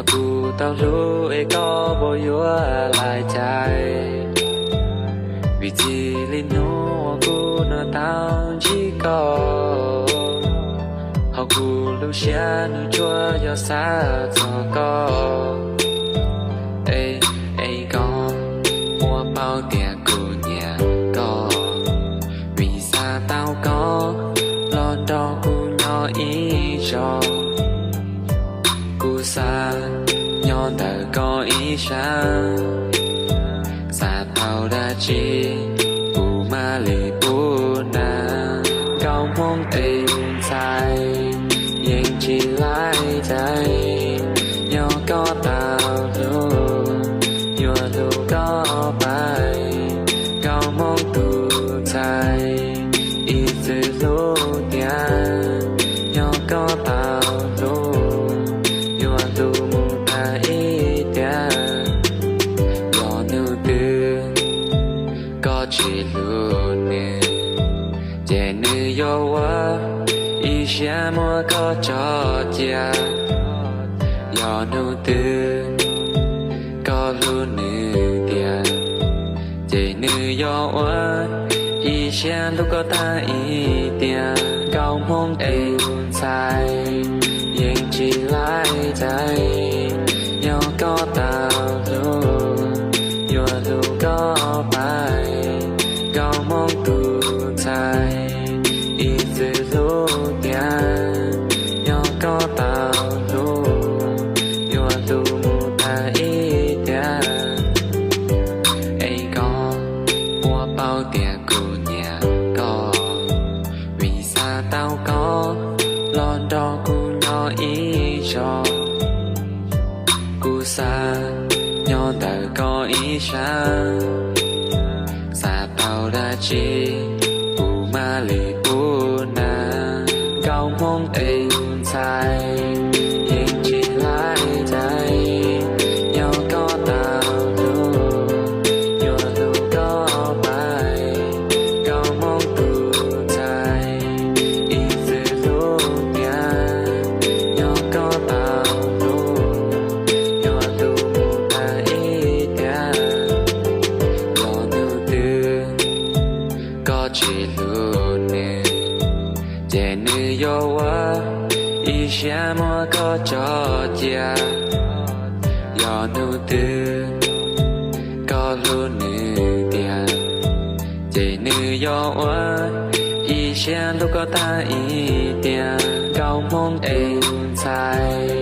Kuv tau hlub es koj puas yuav laim cai? Vim txij li hnub uas kuv hnov tau ntsib koj, hauv kuv lub siab nws tsuas yog xav txog koj. Es, es koj puas paub tias kuv nyiam koj, vim xav tau koj los nrog kuv nyob ib zaug. Kuv xav nyob ntawm koj ib sab, xav tau dab tsi kuv mam li pub nrag. Nkauj Hmoob es ntxhais, yeej tsis laib cai, yog koj tau hlub, yuav hlub koj pais. Nkauj Hmoob tus ntxhais, ib txwm hlub tiag, yog koj tau hlub, yuav hlub mus tas ib tiam. Yog hnub twg koj tsis hlub nws, ces nws yuav ua ib siab muab koj tso cia. Yog hnub twg koj hlub nws tiag, ces nws yuav ua ib siab hlub koj tas ib tiam. Nkauj Hmoob es ntxhais, yeej tsis laib cai, yog koj tau hlub, yuav hlub koj pais. Nkauj Hmoob tus ntxhais, ib txwm hlub tiag, yog koj tau hlub, yuav hlub mus tas ib tiam. Es koj puas paub tias kuv nyiam koj, vim xav tau koj los nrog kuv nyob ib zaug. Kuv xav nyob ntawm koj ib sab, xav tau dab tsi kuv mam li pub nrag. Nkauj Hmoob es ntxhais, yeej tsis laib cai, yog koj tau hlub, yuav hlub koj pais. Nkauj Hmoob tus ntxhais, ib txwm hlub tiag, yog koj tau hlub, yuav hlub mus tas ib tiam. Yog hnub twg koj tsis hlub nws, ces nws yuav ua ib siab muab koj tso cia. Yog hnub twg koj hlub nws tiag, ces nws yuav ua ib siab hlub koj tas ib tiam. Nkauj Hmoob es ntxhais,